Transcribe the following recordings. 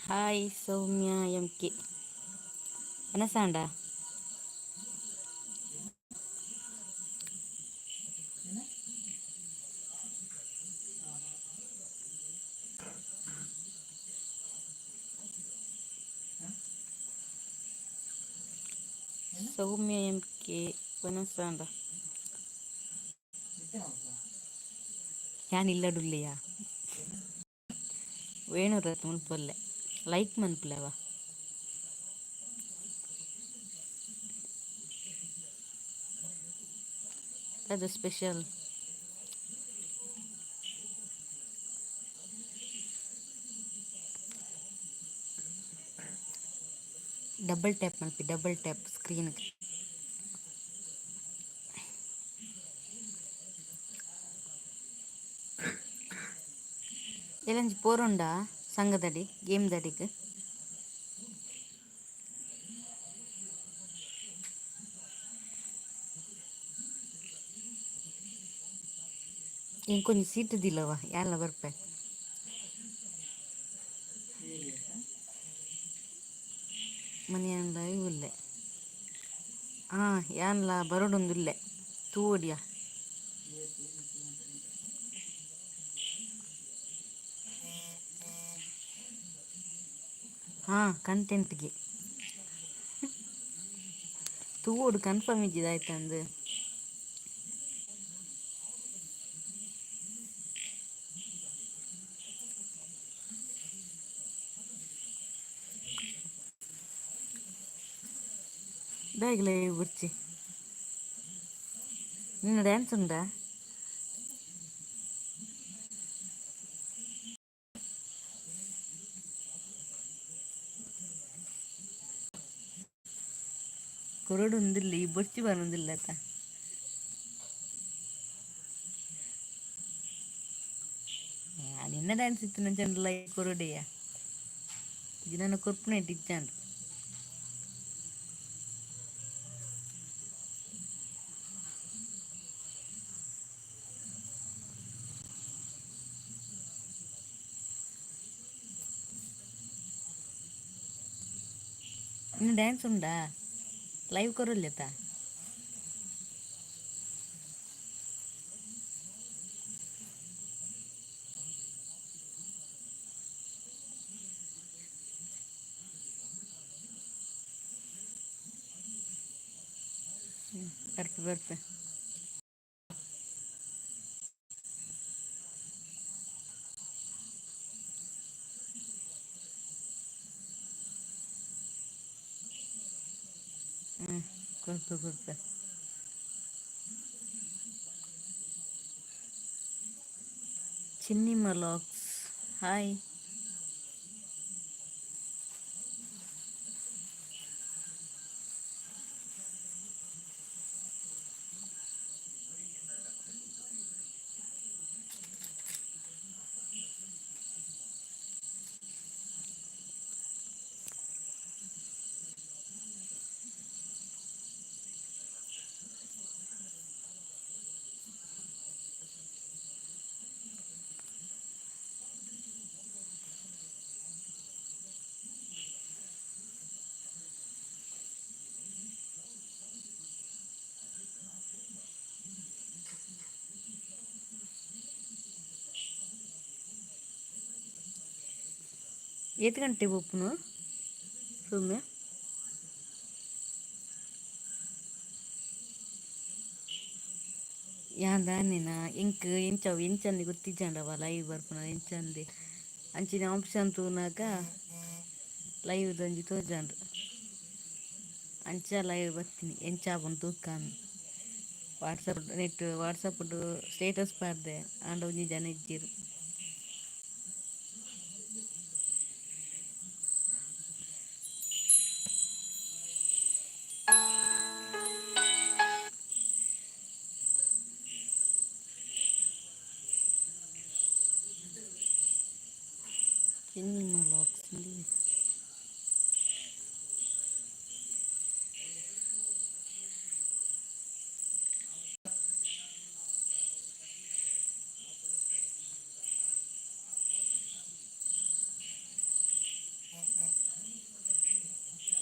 Hi Soumya M K. ಅನಸಾಂಡ? Soumya M K ವನಸಾಂಡ? ಯಾನ್ ಇಲ್ಲಡುಲ್ಲೆಯಾ? ವೇಣುರತ್ ಮುಲ್ಪೊಲ್ಲೆ like ಮನ್ಪುಲವ. ಅದು ಸ್ಪೆಷಲ್. ಡಬಲ್ ಟ್ಯಾಪ್ ಮಲ್ಪಿ, ಡಬಲ್ ಟ್ಯಾಪ್ ಸ್ಕ್ರೀನ್. ಎಲ್ಲಂಜಿ ಪೋರುಂಡಾ ಸಂಘದಡಿ ಗೇಮ್ ದಡಿಗ್? ಎಂಕೊಂಜಿ ಸೀಟ್ ದಿಲ್ಲವ, ಯಾನ್ಲ ಬರ್ಪೆ. ಮನಿಯನ್ಲ ಉಲ್ಲೆ. ಹಾ, ಯಾನ್ಲ ಬರೋಡೊಂದುಲ್ಲೆ, ತೂವೊಡಿಯಾ. ಹಾ, ಕಂಟೆಂಟ್ಗೆ ತೂವೊಡು, ಕನ್ಫರ್ಮ್ ಇಜ್ಜಿದ ಆಯ್ತಂದು. ದಾಯಿಗ್ಲ ಬುರ್ಚಿ, ನಿನ್ನ ಡ್ಯಾನ್ಸ್ ಉಂಡಾ? ಕೊರಡು ಉಂದಿಲ್ಲ, ಈ ಬೊರ್ಚಿ ಬರೊಂದಿಲ್ಲತ್ತ. ನಿನ್ನ ಡ್ಯಾನ್ಸ್ ಇತ್ತು ನಂಚಂಡಲ ಕೊರಡೆಯ ದಿನ ಕೊರ್ಪುನ ಇಜ್ಜಾಂಡ್. ನಿನ್ನ ಡ್ಯಾನ್ಸ್ ಉಂಡಾ? ಲೈವ್ ಕೊರೊಲ್ಲೆತ? ಬರ್ಪೆ ಬರ್ಪೆ. ಹ್ಞೂ, ಕೊರ್ಪೆ ಕೊರ್ಪೆ. ಚಿನ್ನಿ ಮಲಾಕ್ಸ್, ಹಾಯ್. ಏತ್ ಗಂಟೆ ಪೋಪುನು ಸೌಮ್ಯ? ಯಾನ್ ದಾನೇನ, ಎಂಕ್ ಎಂಚ ಎಂಚಂದಿ ಗೊತ್ತಿಜ್ಜಾಂಡವ, ಲೈವ್ ಬರ್ಪುನ ಎಂಚಂದಿ. ಅಂಚಿನ ಆಪ್ಷನ್ ತೂನಾಗ ಲೈವ್ ಒಂಜಿ ತೋಜಾಂಡ್, ಅಂಚ ಲೈವ್ ಬತ್ತೀನಿ. ಎಂಚ ಆಪುಂಡು ತೂಕಾನ್. ವಾಟ್ಸಪ್ ನೆಟ್ ವಾಟ್ಸಪ್ ಸ್ಟೇಟಸ್ ಪಾಡ್ದೆ, ಆಂಡ ಒಂಜಿ ಜನ ಇಜ್ಜೆರ್. Cinema LOX.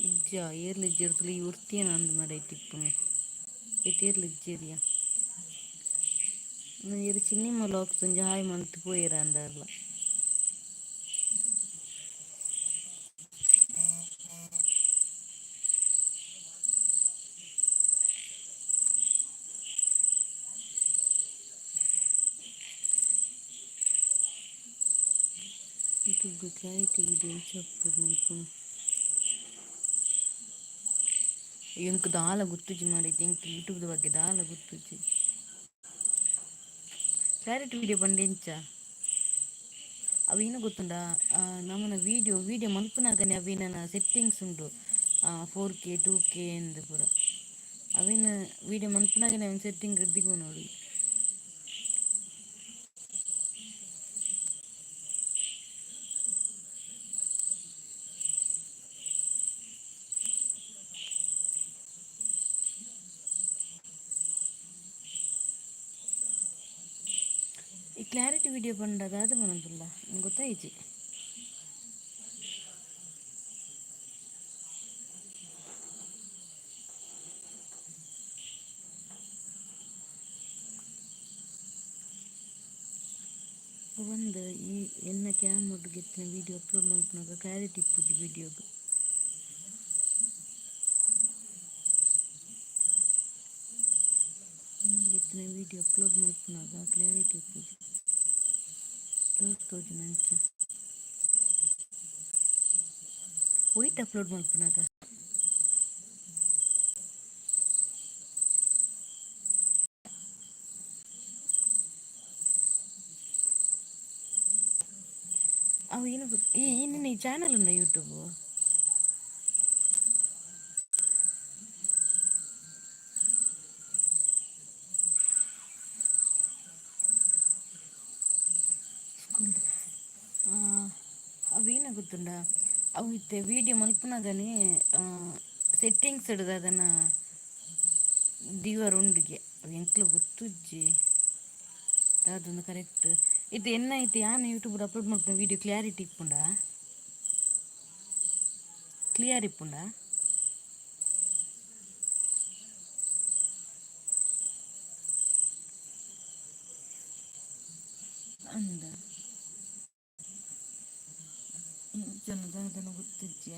ಇಜ್ಜ ಏರ್ಲ ಇಜ್ಜೆರ್ ಈ ಒರ್ತಿಯನ ಅಂದ್ ಮಾರ್ರೆ ಐತಿಪ್ಪುನು ಬೇತೆ ಏರ್ಲ ಇಜ್ಜೆರಿಯ. ಇರ್ ಸಿನಿಮಾ ಲಾಕ್ಸ್ ಒಂಜಿ ಹಾಯ್ ಮಂತ್ ಪೋಯೆರ್ ಅಂದಾರ್ಲ. ಯೂಟ್ಯೂಬ್ ಕ್ಲಾರಿಟಿ ವಿಡಿಯೋ ಎಂಚ ಅಪ್ಲೋಡ್ ಮನ್ಪುನು? ಎಂಕ್ ದಾಲ ಗೊತ್ತುಜಿ ಮಾರೈತಿ, ಎಂಕ್ ಯೂಟ್ಯೂಬ್ದ ಬಗ್ಗೆ ದಾಲ ಗೊತ್ತುಜಿ. ಕ್ಲಾರಿಟಿ ವಿಡಿಯೋ ಪಂಡ ಎಂಚ? ಅವು ಗೊತ್ತುಂಡ, ನಮನ ವಿಡಿಯೋ ವಿಡಿಯೋ ಮಲ್ಪುನಗನೆ ಅವಿನ ಸೆಟ್ಟಿಂಗ್ಸ್ ಉಂಡು, 4K 2K ಎಂದು ಪೂರ. ಅವಿನ ವಿಡಿಯೋ ಮಲ್ಪುನಗನೆ ಅವಿನ ಸೆಟ್ಟಿಂಗ್ ದಿಗೊನೊಡು. ಈ ಕ್ಲಾರಿಟಿ ವಿಡಿಯೋ ಪಂಡ ದಾದ ಪನೊಂದುಲ್ಲ, ಗೊತ್ತಾಯಿಜಿ. ಒಂದು ಈ ಎನ್ನ ಕ್ಯಾಮ್ರಾಡ್ ಗೆತ್ತಿನ ವಿಡಿಯೋ ಅಪ್ಲೋಡ್ ಮಲ್ಪುನಗ ಕ್ಲಾರಿಟಿ ಇಪ್ಪುಜಿ ವಿಡಿಯೋಗ್. ಗೆತ್ತಿನ ವಿಡಿಯೋ ಅಪ್ಲೋಡ್ ಮಲ್ಪುನಗ ಕ್ಲಾರಿಟಿ ಇಪ್ಪುಜಿ. ಬ್ಲರ್ ತೋಜುನ ಅಂಚ ವೈಟ್ ಅಪ್ಲೋಡ್ ಮಲ್ಪುನಗ. ಅವು ಏನು ಈ ನಿನ್ನ ಈ ಚಾನಲ್ ಉಂಡ ಯೂಟ್ಯೂಬ್? ಸ್ಕೂಲ್ ಅವೇನ ಗೊತ್ತುಂಡ, ಅವು ಇತ್ತೆ ವಿಡಿಯೋ ಮಲ್ಪುನಗನೆ ಸೆಟ್ಟಿಂಗ್ಸ್ ಹಿಡ್ದು ಅದನ್ನ ದೀವರ್ ಉಂಡುಗೆ. ಅವು ಎಂಕ್ಲ ಗೊತ್ತುಜ್ಜಿ ದಾದೊಂದು ಕರೆಕ್ಟ್. ಇತ್ತೆ ಎನ್ನ ಇತ್ತೆ ಯಾನ್ ಯೂಟ್ಯೂಬ್ ಅಪ್ಲೋಡ್ ಮಲ್ಪುನ ವಿಡಿಯೋ ಕ್ಲಾರಿಟಿ ಇಪ್ಪುಂಡ? ಕ್ಲಿಯರ್ ಇಪ್ಪುಂಡ? ಅಂದ ಜನ ದಾದನ ಗೊತ್ತಿಜ್ಜಿ.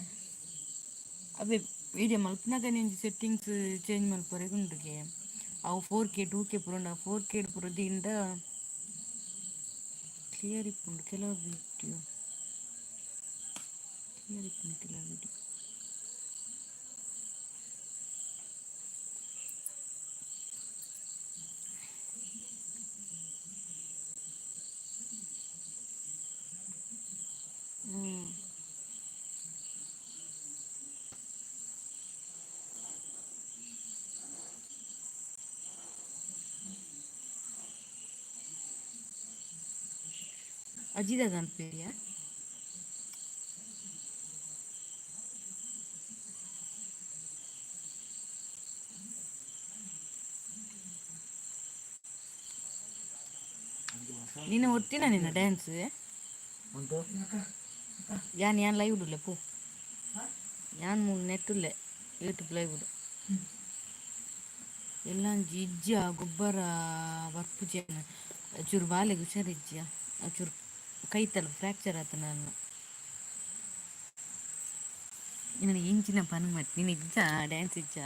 ಅವೇ ವಿಡಿಯೋ ಮಲ್ಪುನಗನೆ ಒಂಜಿ ಸೆಟ್ಟಿಂಗ್ಸ್ ಚೇಂಜ್ ಮಲ್ಪರೆಗ್ ಉಂಡುಗೆ. ಅವು 4K 2K ಪೂರ ಉಂಡು. 4K ಪೂರ ದೀಂಡ ಕ್ಲಿಯರ್ ಇಪ್ಪುಂಡು ಕೆಲವು ವಿಡಿಯೋ, ಕ್ಲಿಯರ್ ಇಪ್ಪುಂಡು ಕೆಲವು ವಿಡಿಯೋ. ಹ್ಞೂ ಅಜಿದಾದ ಅನ್ಪೇರಿಯಾ? ನಿನ್ನ ಒತ್ತಿನ ನಿನ್ನ ಡ್ಯಾನ್ಸ್ ಯಾನ್ ಯಾನ್ ಲೈವ್ ಉಡ್ಲೆ ಪೋ. ಯಾನ್ ಮೂಲು ನೆಟ್ ಉಲ್ಲೆ, ಯೂಟ್ಯೂಬ್ ಲೈವ್ ಉಡು. ಎಲ್ಲ ಇಜ್ಜ ಗೊಬ್ಬರ ಬರ್ಪುಜಿ. ಚೂರು ಬಾಲೆಗ್ ಹುಷಾರಿಜ್ಜಿಯ, ಚೂರು ಕೈತಲ್ ಫ್ರ್ಯಾಕ್ಚರ್ ಆತ. ನನ್ನ ನಿನ್ನ ಇಂಚಿನ ಪನ್ ಮತ್ ನಿನ್ನ ಇಜ್ಜ ಡ್ಯಾನ್ಸ್ ಇಜ್ಜ?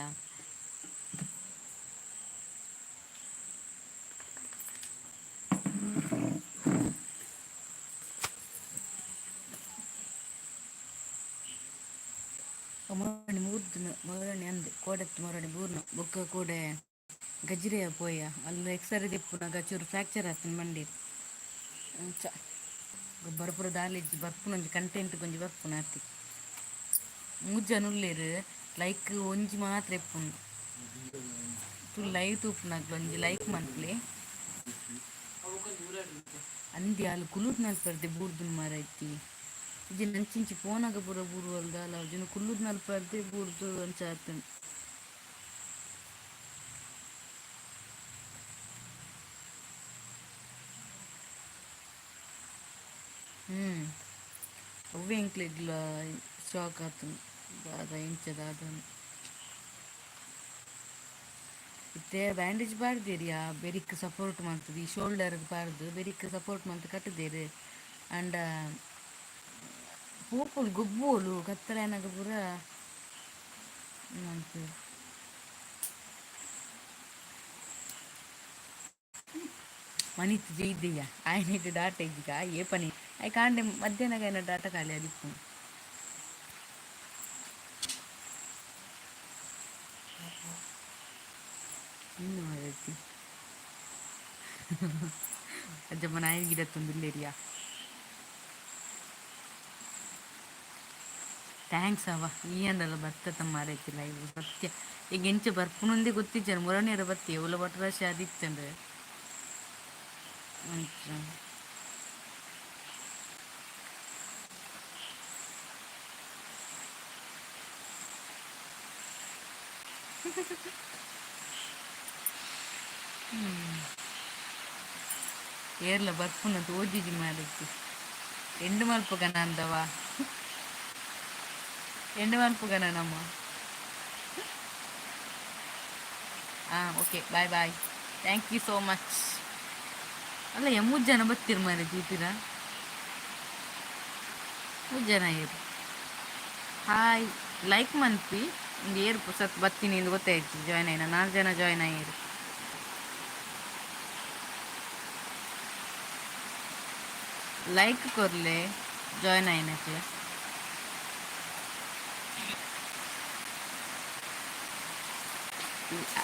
ಮೊರಣಿ ಮೂರ್ದು ಮೊರಣಿ ಅಂದ್ ಕೋಡೆತ್ತು ಮೊರಣಿ ಬೂರ್ನ ಬೊಕ್ಕ ಕೋಡೆ ಗಜ್ರಿಯ ಪೋಯ. ಅಲ್ಲ ಎಕ್ಸರೆ ದೆಪ್ಪುನಗ ಚೂರು ಫ್ರ್ಯಾಕ್ಚರ್ ಆತನ ಮಂಡಿರ್. ಅಂಚ ಗೊಬ್ಬರ ಪೂರ ದಾಲಿಜ್ಜಿ ಬರ್ಪುನ ಒಂಜಿ ಕಂಟೆಂಟ್ ಒಂಜಿ ಬರ್ಪುನ ಅತಿ. ಮೂಜನ ಉಲ್ಲೆರ್, ಲೈಕ್ ಒಂಜಿ ಮಾತ್ರ ಇಪ್ಪುಂಡು. ಲೈವ್ ತೂಪುನಕ್ಲು ಒಂಜಿ ಲೈಕ್ ಮನ್ಪುಲೆ. ಅಂದಿ ಅಲ್ ಕುಲುಟ್ ನಲ್ಪರ್ದೆ ಬೂರ್ದುನ್ ಮಾರೈತಿ. ಇಜ್ಜಿ ನಂಚಿಂಚಿ ಪೋನಾಗ ಪೂರ ಬೂರುವಲ್ ದಾಲ ಜನ ಕುಲ್ಲುದ್ ನಲ್ಪರ್ದೆ ಬೂರ್ದು ಅಂಚ ಆತುಂಡು. ಹ್ಮ್ ಅವ್ವೆ ಎಂಕ್ಲೆಗ್ಲ ಶಾಕ್ ಆತುಂಡು ದಾದ ಎಂಚ ದಾದ. ಇತ್ತೆ ಬ್ಯಾಂಡೇಜ್ ಪಾಡ್ದೆರಿಯಾ ಬೆರಿಕ್ ಸಪೋರ್ಟ್ ಮಲ್ತುದು ಈ ಶೋಲ್ಡರ್ ಪಾಡ್ದು ಬೆರಿಕ್ ಸಪೋರ್ಟ್ ಮಲ್ತ್ ಕಟ್ಟುದೆರ್. ಆಂಡ ಪೋಪುಲು ಗೊಬ್ಬುವೊಲು ಕತ್ತಲೆ ಆನಗ ಪೂರ ಮಲ್ಪುವೆರ್. ಮನಿತ್ ಜೈದೆಯ ಆಯನಿಟ್ ಡಾಟ ಇಜ್ಜಿಗ ಏಪನಿ ಆಯ್ ಕಾಂಡೆ ಮಧ್ಯಾಹ್ನ ಆಯನ ಡಾಟ ಖಾಲಿ ಆದಿಪ್ಪು. ಇನ್ನು ಮಾರೈತಿ ಅಜ್ಜಮ್ಮ ನಾಯಿ ಗಿಡತ್ತೊಂದುಲ್ಲೇರಿಯಾ. Thanks ಅವ ಈ ಅಂಡಲ ಬರ್ತತ ಮಾರೈತಿ ಲೈವ್ ಸತ್ಯ. ಈಗ ಎಂಚ ಬರ್ಪುನೊಂದೇ ಗೊತ್ತಿಜ್ಜಾರ ಮುರನೇರ ಬತ್ತಿ ಒಲ ಬಟ್ರಾಶಿ ಆದಿತ್ತಂಡು ಅಂಚ. ಏರ್ಲ ಬರ್ಪುನ ತೋಜಿಜಿ ಮಾರೈತಿ. ಎಂಡು ಮಲ್ಪುಗ ನಂದವ ಎಂಡು ಮಲ್ಪುಗನ ನಮ್ಮ. ಹಾಂ okay bye bye, thank you so much. ಅಲ್ಲ ಮೂರು ಜನ ಬತ್ತೀರು ಮಾರೆ ದೀಪಿರ, ಮೂರು ಜನ ಇರು. ಹಾಯ್ ಲೈಕ್ ಮನ್ಪಿ ಒಂದು ಏರು ಸತ್ ಬತ್ತೀನಿ ಎಂದು ಗೊತ್ತಾಯ್ತು. ಜಾಯ್ನ್ ಆಯ್ನ ನಾಲ್ಕು ಜನ ಜಾಯ್ನ್ ಆಯಿರು. ಲೈಕ್ ಕೊರ್ಲೆ ಜಾಯ್ನ್ ಆಯ್ನಕ್ಲೆ.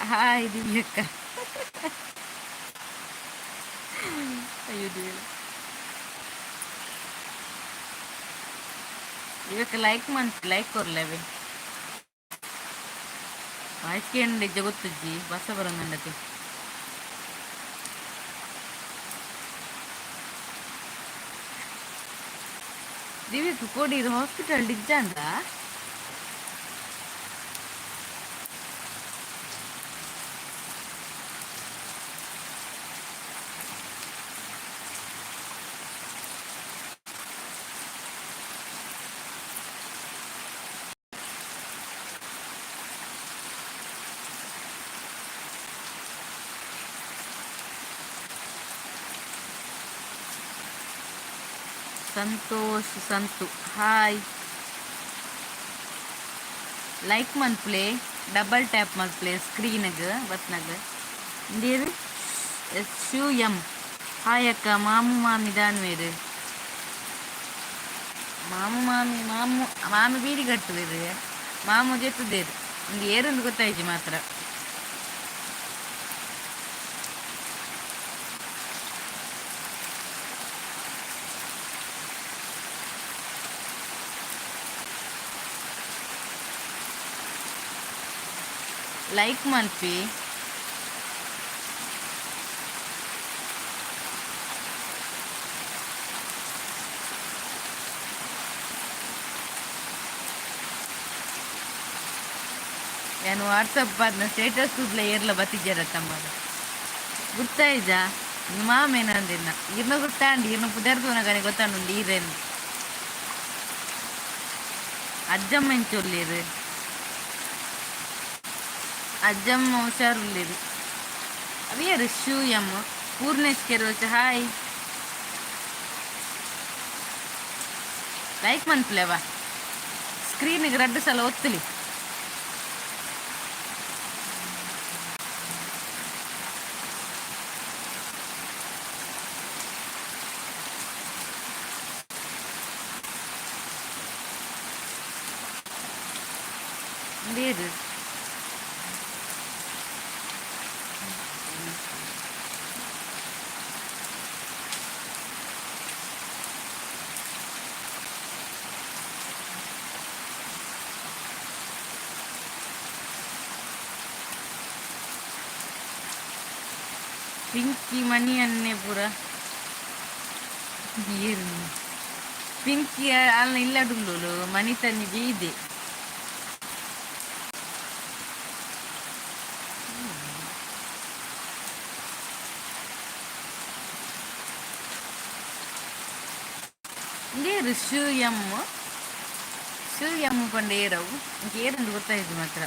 ಹಾಯ್ ದಿವ್ಯಕ್ಕ. ಅಯ್ಯೋ ದೇವ್ರೆ. ದಿವ್ಯಕ್ಕ ಲೈಕ್ ಮನ್ಪಿ ಲೈಕ್ ಕೊರ್ಲೆವೆ. ವಾಯ್ಸ್ ಕೇಂದ್ರ ಗೊತ್ತುಜ್ಜಿ ಬಸ್ಸ ಬರೋಂಗಂಡತಿ. ದಿವ್ಯಕ್ಕ ಕೋಡಿರು ಹಾಸ್ಪಿಟಲ್ ಇಜ್ಜಾಂದ? ಸಂತೋಷ್ ಸಂತು ಹಾಯ್. ಲೈಕ್ ಮನ್ಪ್ಲೆ ಡಬಲ್ ಟ್ಯಾಪ್ ಮಲ್ಪ್ಲೆ ಸ್ಕ್ರೀನ್ಗ್ ಬತ್ನಾಗ. ಇಂದೇರು ಎಸ್ ಯು ಎಂ ಹಾಯ್ ಅಕ್ಕ. ಮಾಮು ಮಾಮಿ ದಾನ್ವೇರು? ಮಾಮು ಮಾಮಿ ಮಾಮು ಮಾಮಿ ಬೀಡಿ ಕಟ್ಟುವೆರು, ಮಾಮು ಜೆತ್ತುದೇರು. ಇಂದು ಏರೊಂದು ಗೊತ್ತಾಯ್ತು ಮಾತ್ರ. ಲೈಕ್ ಮನ್ಪಿ. ನಾನು ವಾಟ್ಸಪ್ ಬಾದ್ನ ಸ್ಟೇಟಸ್ ತೂದ್ಲ ಏರ್ಲ ಬತ್ತಿಜ್ಜಾರ ತಮ್ಮಗ ಗೊತ್ತಾಯ್ಜಾ ಮಾಮೇನಂದಿನ್ನ ಇರ್ನ ಗೊತ್ತಾಂಡಿ ಇರ್ನ ಪುದರ್ ತೂನಗನೆ ಗೊತ್ತಾಂಡು ಈರೇನು. ಅಜ್ಜಮ್ಮ ಎಂಚೊಲ್ಲೇರು? ಅಜ್ಜಮ್ಮ ಹುಷಾರುಲ್ಲೇರು. ಅವೇರು ಶೂ ಎಮ್ ಪೂರ್ಣೇಶ್ ಕೆರೋಚ್ ಹಾಯ್. ಲೈಕ್ ಮನ್ಪುಲೆವಾ ಸ್ಕ್ರೀನ್ಗೆ ರಡ್ಡು ಸಲ ಒತ್ತಲಿ. ಬೇರು ಪಿಂಕಿ ಮಣಿ ಅನ್ನೆ ಪೂರ. ಏರು ಪಿಂಕಿ ಅಲ್ಲ ಇಲ್ಲಡುಂಡು ಮನಿ ತನ್ನಿ ಬೀದಿ. ಇಂದೇರು ಶು ಎಮ್, ಶು ಎಮ್ ಪಂಡ ಏರವು ಇಂಕ ಏರಂದು ಗೊತ್ತಾಯ್ತು ಮಾತ್ರ.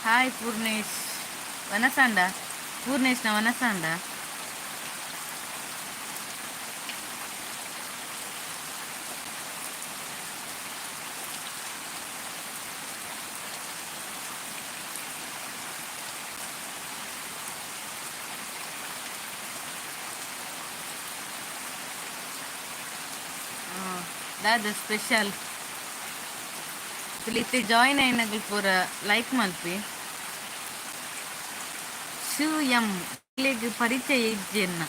ಹಾಯ್ ಪೂರ್ಣೇಶ್, ವನಸಾಂಡ? ಪೂರ್ಣೇಶ್ನ ವನಸಾಂಡ? ದಾದ ಸ್ಪೆಷಲ್? ಇತ್ತೆ ಜಾಯಿನ್ ಆಯಿನಗಲ್ ಪೂರ ಲೈಕ್ ಮಲ್ಪಿ. ಶು ಎಂ ಇಲೆಗ್ ಪರಿಚಯ ಇಜ್ಜೆನ್ನ.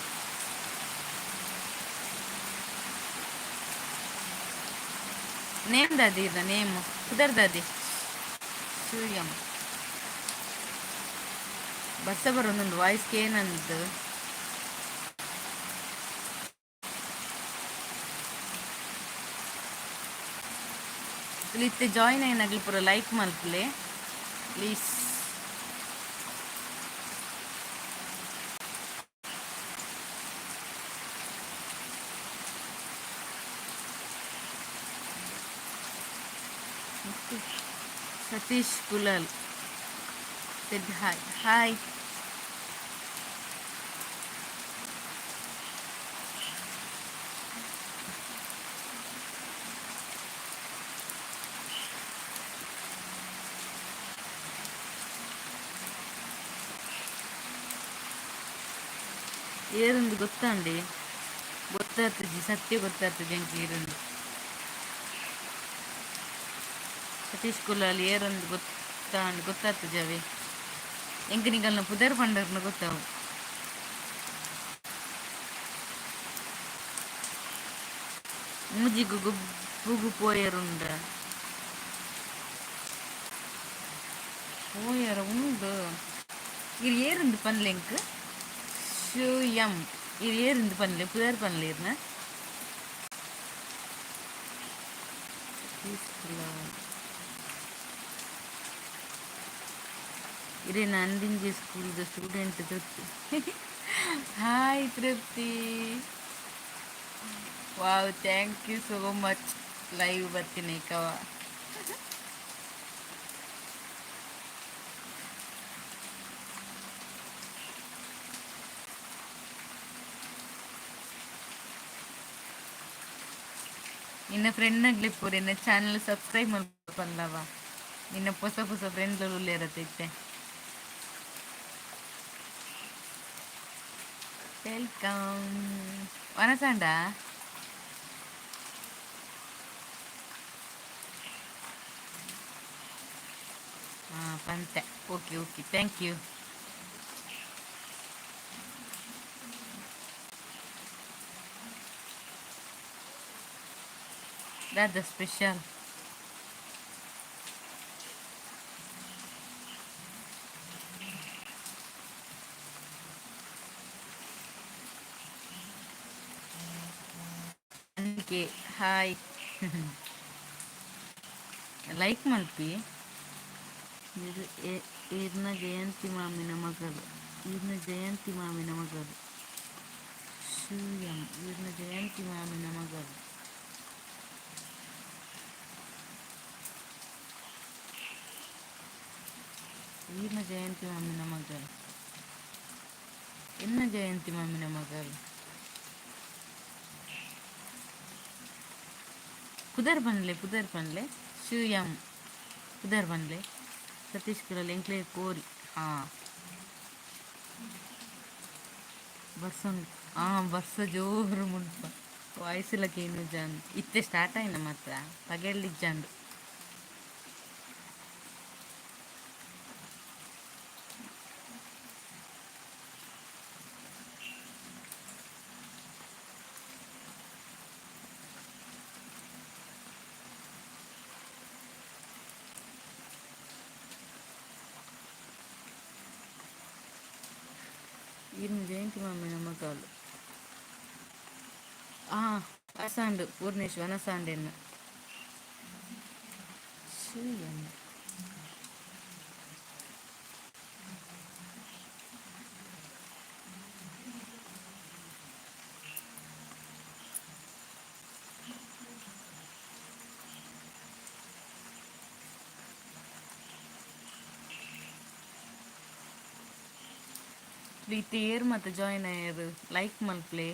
ನೇಮ್ ದಾದಿ ಇರ್ನ ನೇಮ್ ಪುದರ್ ದಾದಿ? ಶು ಎಂ. ಬರ್ಸ ಬರೋದುಂಡು, ವಾಯ್ಸ್ ಕೇನಂದು. ಇತ್ತೆ ಜಾಯಿನ್ ಆಯಿನಗಲ್ ಪೂರ ಲೈಕ್ ಮಲ್ಪುಲೆ please. Satish Kulal said hi. Hi. ಏರೊಂದು ಗೊತ್ತಾಂಡಿ, ಗೊತ್ತಾಗ್ತದೆ, ಸತ್ಯ ಗೊತ್ತಾಗ್ತದೆ ಎಂಕ್ ಏರೊಂದು. ಸತೀಶ್ ಕುಲಾಲ್ ಏರೊಂದು ಗೊತ್ತಾಂಡ್, ಗೊತ್ತಾಗ್ತದೆ ಅವೆ. ಎಂಕ್ ನಿಗಲ್ನ ಪುದರ್ ಪಂಡರ್ನ ಗೊತ್ತಾವು. ಮೂಜಿಗು ಗೊಬ್ಬುಗು ಪೋಯರುಂಡ? ಪೋಯರ ಉಂಡು. ಇರ್ ಏರುಂದು ಪನ್ಲೆ ಎಂಕ್. ಶು ಎಂ, ಇರ್ ಏರುಂದು ಪನ್ಲೆ, ಪುದರ್ ಪನ್ಲೆ ಇರ್ನ. Satish Kulal ಇರೇನ ಅಂದಿಂಜೆ ಸ್ಕೂಲ್ದ student Trupti. Hi Trupti, wow, thank you so much live ಬರ್ತೀನಿ ಕವ. ನಿನ್ನ ಫ್ರೆಂಡ್ನಾಗ್ಲಿ ಪೂರ ನಿನ್ನ ಚಾನಲ್ ಸಬ್ಸ್ಕ್ರೈಬ್ ಮಲ್ಪಲ್ಲವ. ನಿನ್ನ ಹೊಸ ಹೊಸ ಫ್ರೆಂಡ್ ಇರತ್ತೈತೆ. Welcome. ವನಸಾಂಡ? ಹಾಂ ಪಂತೆ, ಓಕೆ ಓಕೆ, thank you. ದಾದ ಸ್ಪೆಷಲ್? Okay, hi. Like ಮಲ್ಪಿ. ಇದು ಈರ್ನ ಜಯಂತಿ ಮಾಮಿನ ಮಗಳು, ಈರ್ನ ಜಯಂತಿ ಮಾಮಿನ ಮಗಳು ಶಿವಂ, ಈರ್ನ ಜಯಂತಿ ಮಾಮಿನ ಮಗಳು. ಈರ್ನ ಜಯಂತಿ ಮಾಮಿನ ಮಗಳು, ಎನ್ನ ಜಯಂತಿ ಮಾಮಿನ ಮಗಳು. ಪುದರ್ ಪನ್ಲೆ, ಪುದರ್ ಪನ್ಲೆ. ಶಿವಯಂ ಪುದರ್ ಪನ್ಲೆ. ಸತೀಶ್ ಕುಲಾಲ್ ಎಂಕ್ಲೆ ಕೋರಿ. ಹಾಂ, ಬರ್ಸ, ಹಾಂ, ಬರ್ಸ ಜೋರು ಮುಲ್ಪ. ವಾಯ್ಸ್ ಎಲ್ಲ ಕೇನು ಜಾನ್. ಇತ್ತೆ ಸ್ಟಾರ್ಟ್ ಆಯ್ನ ಮಾತ್ರ, ಪಗೆಲ್ ಇಜ್ಜಾಂಡು. ಈರ್ನ ಜಯಂತಿ ಮಾಮಿನ ಮಗಳು. ಆ ಅಸಾಂಡ್ ಪೂರ್ಣೇಶ್ ವನಸಾಂಡೆನ್ ಇತ್ತೆ ಏರ್ ಮತ್ತೆ ಜಾಯಿನ್ ಆಯರ್ ಲೈಕ್ ಮಲ್ಪ್ಲೆ.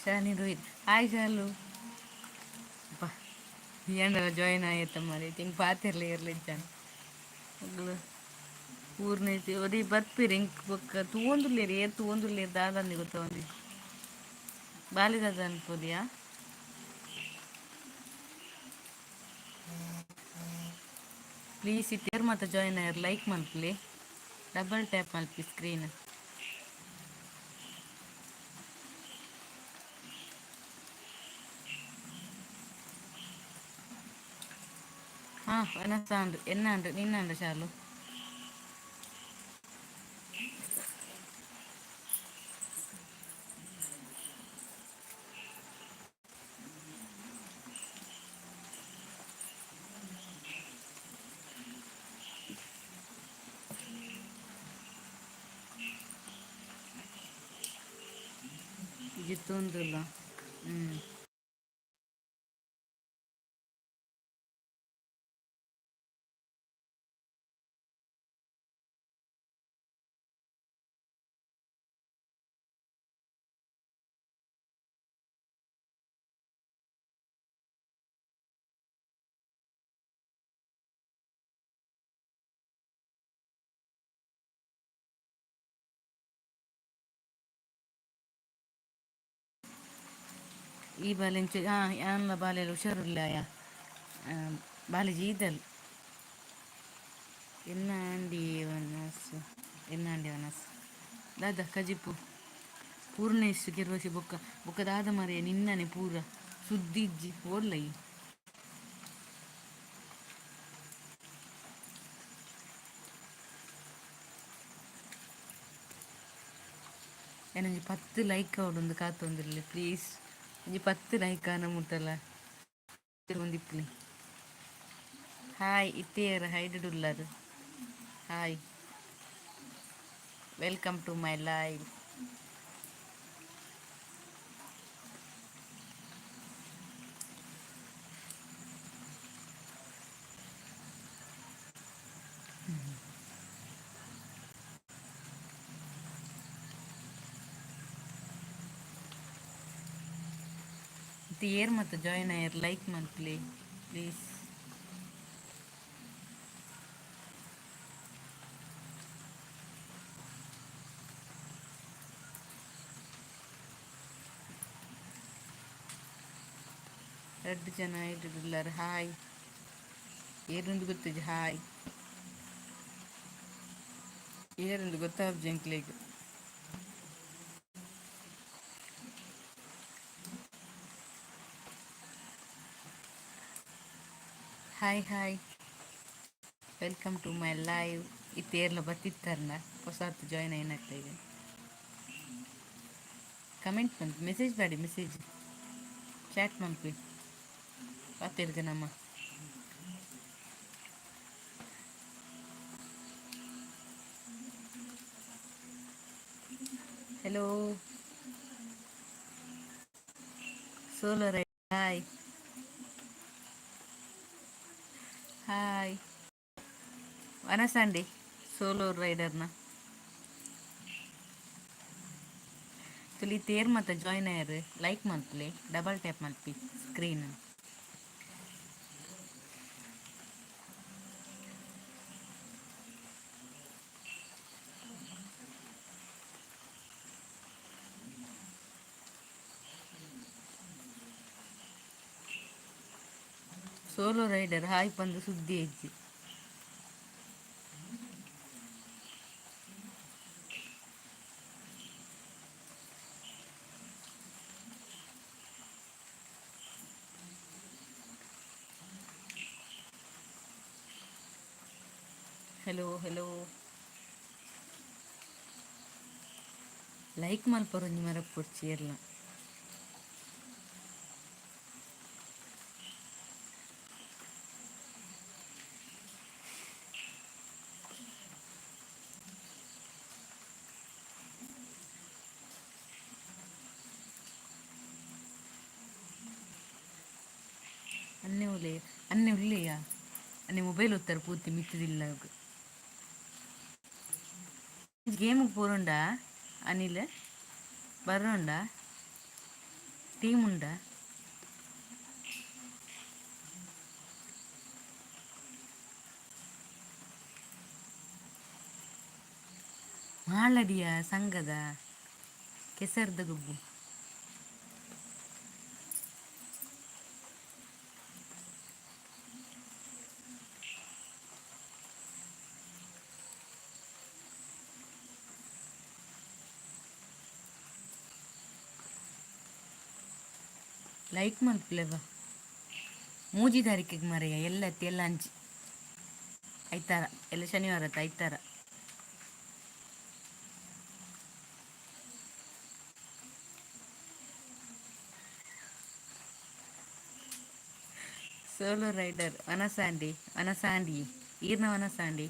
ಶಾನಿ ರೋಹಿತ್, ಹಾಯ್ ಶಾಲು. ಬಾ, ಏನರ ಜಾಯಿನ್ ಆಯ್ತ ಮರಿ ತಿಂಗ್ ಪಾತಿರ್ಲಿ ಇರ್ಲಿಜ್ಜಾನ ಮಗಳು. ಪೂರ್ಣೈತಿ ಒರಿ ಬರ್ಪಿರಿ ಇಂಕ್ ಬೊಕ್ಕ ತೂವೊಂದುಲ್ಲೇರಿ, ಏರ್ ತೂವೊಂದುಲ್ಲೇರಿ ದಾದಂದಿ ಗೊತ್ತೊಂದಿ ಬಾಲಿ ದಾದ ಅನ್ಪೋದಿಯಾ? ಪ್ಲೀಸ್ ಇತ್ತೇರ್ ಮಾತ ಜಾಯಿನ್ ಆಯರ್ ಲೈಕ್ ಮಲ್ಪುಲೆ, ಡಬಲ್ ಟ್ಯಾಪ್ ಮಲ್ಪಿ ಸ್ಕ್ರೀನ್. ಹಾಂ, ವನಸಾಂಡ್ ಎನ್ನಾಂಡ್ ನಿನ್ನಾಂಡ ಶಾಲು. ಜಿತ್ತೊಂದುಲ್ಲ. ಹ್ಞೂ, ಈ ಬಾಲೆಂಚು ಹಾಂ ಯಾನ್ಲ ಬಾಲೆಲು ಹುಷಾರಿಲ್ಲ. ಬಾಲೆ ಜೀದಲ್. ಎನ್ನಾಂಡಿ ವನಸ್, ಎನ್ನಾಂಡಿ ವನಸ್ ದಾದ ಕಜಿಪು ಪೂರ್ಣೇಶ್ ಕಿರ್ವಸಿ ಬೊಕ್ಕ ಬೊಕ್ಕ ದಾದ ಮರೆಯ ನಿನ್ನನೆ ಪೂರ ಸುದ್ದಿಜ್ಜಿ ಓಡ್ಲೈ. ಏನೊಂಜಿ 10 ಲೈಕ್ ಅವಡೊಂದು ಕಾತೊಂದಿರಲಿ ಪ್ಲೀಸ್. ಒಂಜಿ 10 ಲೈಕ್ ಆನ ಮುಟ್ಟಲ ಒಂದಿಪ್ಪಲಿ. ಹಾಯ್, ಇತ್ತೇರ್ ಹೈಡ್ ಉಲ್ಲರ್. Hi, welcome to my live. ಏರ್ ಮತ್ತು ಜಾಯಿನ್ ಆಯರ್ ಲೈಕ್ ಮಲ್ಪಲೆ ಪ್ಲೀಸ್. ರಡ್ಡು ಜನ ಇಡ್ಡುಲ್ಲಾರ. ಹಾಯ್, ಏರುಂದು ಗೊತ್ತಿಜ್ಜಿ. ಹಾಯ್, ಏರುಂದು ಗೊತ್ತಾಪ್ಜಿ ಎಂಕ್ಲೆಗ್. Hi hi, welcome to my live. ಇತ್ತೇರ್ಲ ಬತ್ತಿತ್ತಾರನ ಹೊಸತು ಜಾಯಿನ್ అయినట్లయితే ಕಮೆಂಟ್ ಬಂತು ಮೆಸೇಜ್ ಮಾಡಿ, ಮೆಸೇಜ್ ಚಾಟ್ ಮಲ್ಪಿ ಪಾತೆರ್ಗ ನಮ್ಮ. Hello solar, hi hi. ವನಸಂಡಿ ಸೋಲೋ ರೈಡರ್ನ ತುಲಿ ತೇರ್ ಮತ್ತ ಜಾಯಿನ್ ಆಯರ್ ಲೈಕ್ ಮಲ್ಪಲೆ, ಡಬಲ್ ಟ್ಯಾಪ್ ಮಲ್ಪಿ ಸ್ಕ್ರೀನ್. ಸೋಲೋ ರೈಡರ್ ಹಾಯ್ ಪಂದು ಸುದ್ದಿ ಹೆಜ್ಜೆ. ಹಲೋ ಹಲೋ, ಲೈಕ್ ಮಲ್ಪರೊಂಜಿ ಮರಪೊಡ್ಚಿ ಏರ್ಲ. ಅನ್ನೆ ಉಲ್ಲೆ, ಅನ್ನೆ ಉಲ್ಲೆಯಾ? ಅನ್ನೆ ಮೊಬೈಲ್ ಒತ್ತಾರೆ ಪೂರ್ತಿ ಮಿತ್ತದಿಲ್ಲ. ಗೇಮಿಗೆ ಪೋರುಂಡ ಅನಿಲ್? ಬರೋಂಡ? ಟೀಮ್ ಉಂಡಾ? ಮಾಳಡಿಯ ಸಂಘದ ಕೆಸರ್ದ ಗುಬ್ಬು. ಲೈಕ್ ಮಲ್ಪುಲೆವ. ಮೂಜಿ ತಾರೀಕಿಗೆ ಮರೆಯ ಎಲ್ಲ ಎಲ್ಲ ಅಂಚಿ ಐತಾರ, ಎಲ್ಲ ಶನಿವಾರ ಐತಾರ. ಸೋಲೋ ರೈಡರ್ ವನಸಾಂಡಿ, ವನಸಾಂಡಿ ಈರ್ನ ವನಸಾಂಡಿ.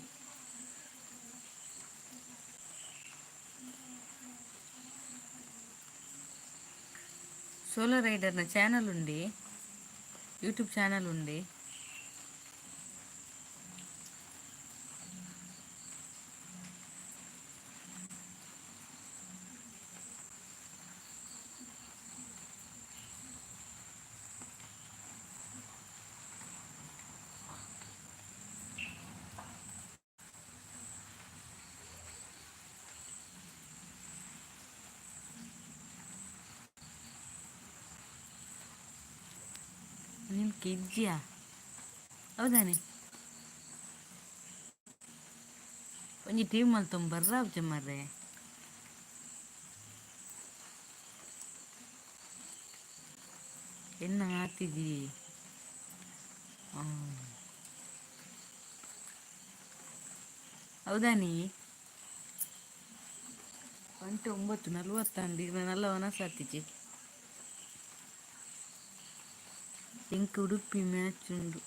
ಸೋಲೋ ರೈಡರ್ನ ಚಾನಲ್ ಉಂಡಿ, ಯೂಟ್ಯೂಬ್ ಚಾನಲ್ ಉಂಡಿ. ನಿನ್ ಕಿಜ್ಜಿಯಾ? ಹೌದಾನೆ? ಒಂಜಿ ಟೀಮ್ ಮಲ್ತೊಂದು ಬರ್ರಾವ್ಜೆ ಮಾರ್ರೆ. ಎನ್ನ ಆತಿಜಿ. ಹೌದಾನಿ? ಗಂಟೆ 9:40. ನಲ್ಲ ವನಸಾತಿಜಿ. ಎಂಕ್ ಉಡುಪಿ ಮ್ಯಾಚ್ ಉಂಡು.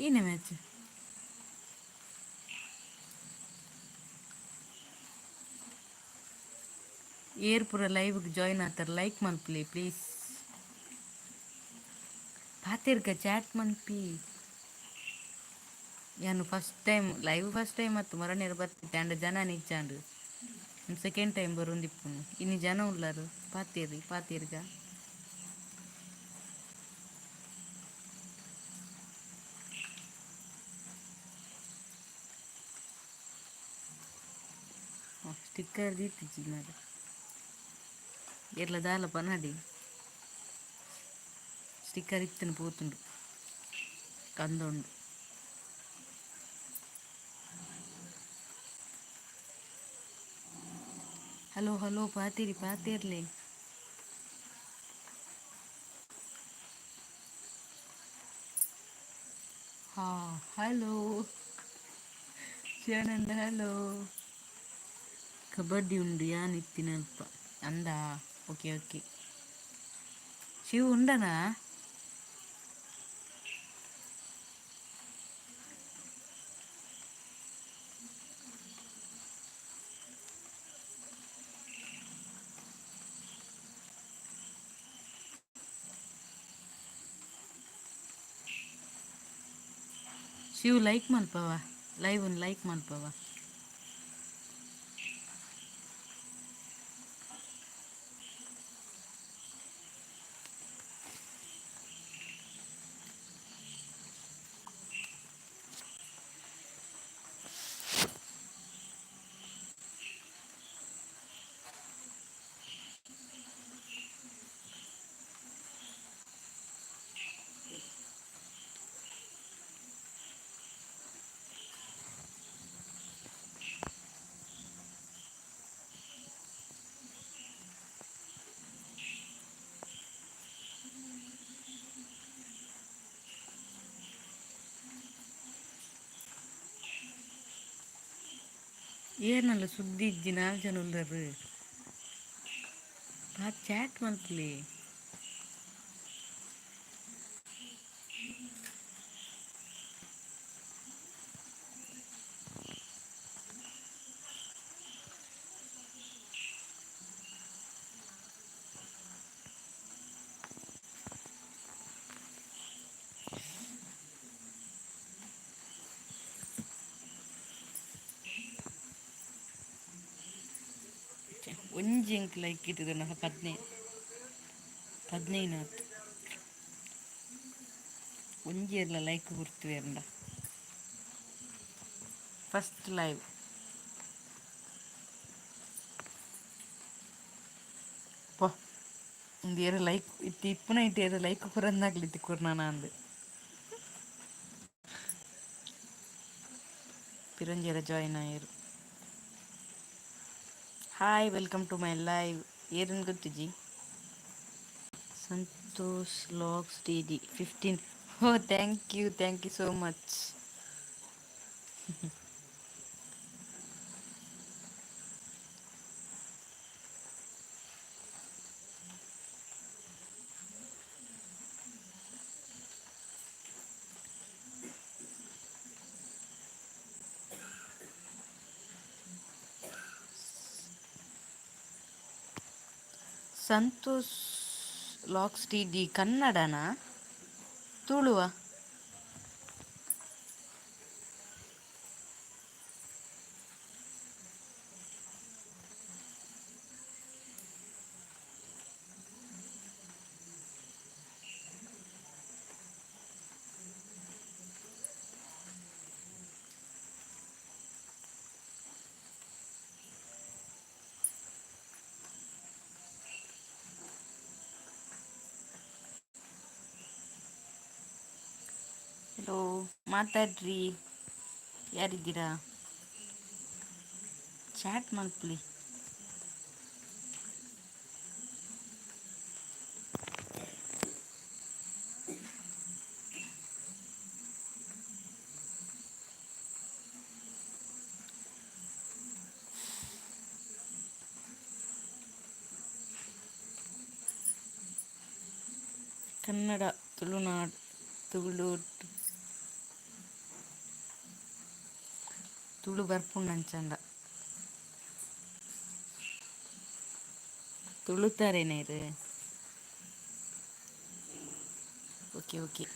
ಏನೇ ಮ್ಯಾಚ್? ಏರ್ ಪೂರ ಲೈವ್ಗೆ ಜಾಯ್ನ್ ಆತಾರೆ ಲೈಕ್ ಮಲ್ಪುಲೆ ಪ್ಲೀಸ್. ಪಾತೆರ್ಗ, ಚಾಟ್ ಮನ್ಪಿ. ಯಾನು first time live, first time ಮತ್ತು ಮರನೇರು ಬರ್ತಿತ್ತೆ ಅಂಡ ಜನ ನಿಜ್ಜಾಂಡ್. Second time ಬರೋಂದಿಪ್ಪುನು. ಇನ್ನು ಜನ ಉಳ್ಳಾರು, ಪಾತೇರಿ ಪಾತೇರ್ಗ. ಸ್ಟಿಕ್ಕರ್ ದೀತಿಜಿ ಮಾರೆ. ಏರ್ಲ ದಾಲ ಪನಡಿ, ಸ್ಟಿಕ್ಕರ್ ಇತ್ತನ ಪೋತುಂಡು ಕಂದೊಂಡು. ಹಲೋ ಹಲೋ, ಪಾತೇರಿ ಪಾತೇರ್ಲೆ. ಹಾ, ಹಲೋ ಶಿವಾನಂದ, ಹಲೋ. ಕಬಡ್ಡಿ ಉಂಡು ಯಾನ್ ಇತ್ತಿನಲ್ಪ ಅಂದ. ಓಕೆ ಓಕೆ, ಶಿವ್ ಉಂಡನಾ? ಶಿವ್ ಲೈಕ್ ಮಲ್ಪವ, ಲೈವ್ ಲೈಕ್ ಮಲ್ಪವ. ಏರ್ನಲ್ಲ ಸುದ್ದಿ ಇಜ್ಜಿ, ನಾಲ್ ಜನ ಉಲ್ಲರು. ಚಾಟ್ ಮಲ್ಪಲಿ. ಒಂಜಿ ಎಂಕ್ ಲೈಕ್ ಇತ್ತದ 15 15 ಆತು. ಒಂಜಿ ಎಲ್ಲ ಲೈಕ್ ಕೊಡ್ತೀವಿ. ಫಸ್ಟ್ ಲೈವ್ ಪೋ. ಒಂದು ಏರ ಲೈಕ್ ಇತ್ತು ಇಪ್ಪುನ ಇಟ್ಟು ಏರ ಲೈಕ್ ಕೊರಂದಾಗ್ಲಿತ್ತು ಕೊರ್ನಾನ ಅಂದು. ಪಿರಂಜೇರ ಜಾಯಿನ್ ಆಯರು. Hi, welcome to my live. ಏರನ್ ಗೊತ್ತಿಜಿ? Santosh vlogs DD 15. Oh, thank you, thank you so much. Santosh vlogs DD ಕನ್ನಡನಾ ತುಳುವ? ಹಲೋ, ಮಾತಾಡ್ರಿ, ಯಾರಿದ್ದೀರಾ? ಚಾಟ್ ಮಲ್ಪಲಿ. ಕನ್ನಡ, ತುಳುನಾಡು, ತುಳು, ತುಳು ಬರ್ಪುಂಡು. ತುಳುತಾರೇನೇರು? Okay okay.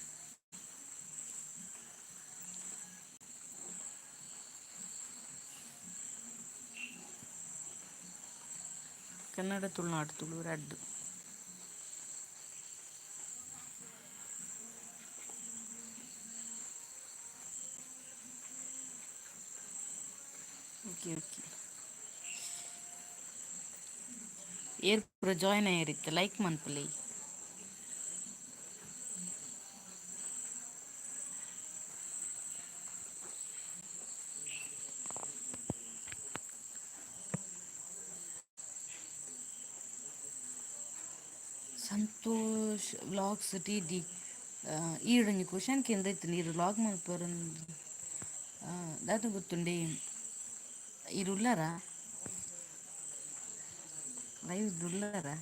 Kannada, Tulunadu, Tulu ರಡ್ಡು. Okay okay. ಏರ್ ಪೂರ ಜಾಯಿನ್ ಆಯರಿತ್ತು, ಲೈಕ್ ಮನ್ಪುಲಿ. ಸಂತೋಷ್ ವ್ಲಾಗ್ಸ್ ಟಿ ಡಿ, ಈಡೊಂಜಿ ಕ್ವಶನ್ ಕೇಂದ್ರ ನೀರು ವ್ಲಾಗ್ ಮಲ್ಪರ ದಾದ ಗೊತ್ತುಂಡೆ? ಈರ್ ಉಲ್ಲರಾ? ಲೈವ್ ಉಲ್ಲರಾ?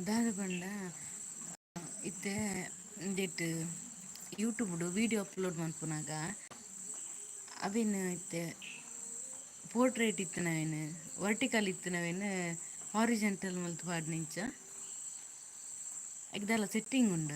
ದಾದ ಪಂಡ, ಇತ್ತೆ ಉಂದೆಟ್ ಯೂಟ್ಯೂಬ್ಡು ವೀಡಿಯೋ ಅಪ್ಲೋಡ್ ಮನ್ಪುನಗ ಅವೆನ್ ಇತ್ತೆ ಪೋರ್ಟ್ರೇಟ್ ಇತ್ತಿನವೇನು, ವರ್ಟಿಕಲ್ ಇತ್ತಿನವೇನು ಹಾರಿಜೆಂಟಲ್ ಮಲ್ತ್ ಪಾಡ್ನಿಂಚ ಐಕ್ ದಾಲ ಸೆಟ್ಟಿಂಗ್ ಉಂಡ?